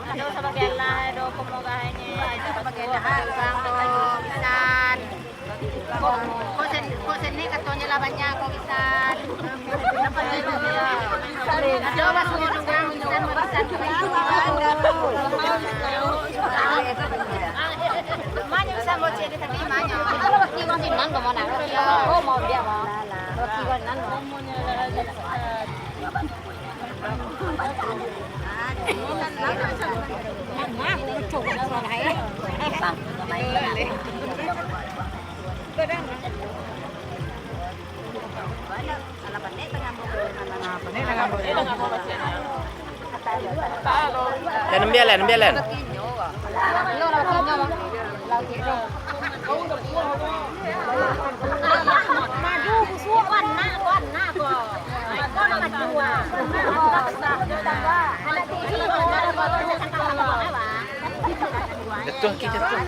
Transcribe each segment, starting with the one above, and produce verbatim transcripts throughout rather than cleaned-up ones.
Ado sabagian lah, ado komo gahenye, ado sabagian lah, urang do pisan. Kok, kok sen-, kok seni katonyo lah banyak, kok pisan. Ado lah suruh urang pisan, pisan. Manyo pisan bocil di tapi manyo. Kalau baki urang sinan, kok mau nak? Oh, mau dia, mau. Baki urang nan, mau. Len, ambiak len, ambiak len. Jatuah, Ki, jatuah.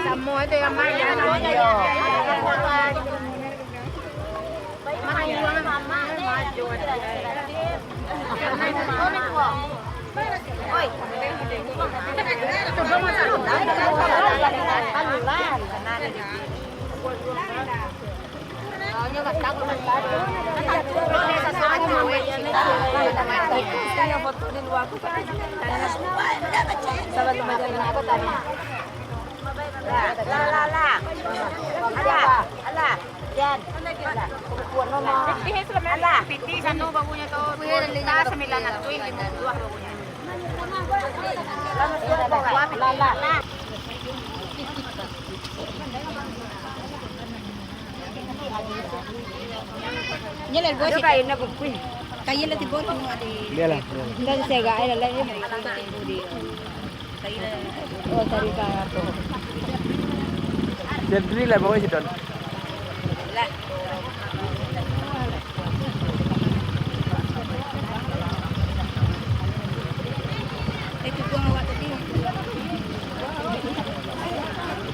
Samo itu yang main. Lah, lah, lah. Alah, Jan. Alah. Alah. Piti sanu bagunyo tu, duo juta sambilan ratuih limo puluah bagunyo. Lah, lah. Nyo lah, buah. Kain lah tibo tu, adi. Bialah, bialah. Ndak disegak ai lah, lah, eh. Oh, cari kain apa? Sedri lah, bawa sidon. Lah. Eh, tu buang awak tadi.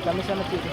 Kami sama cik.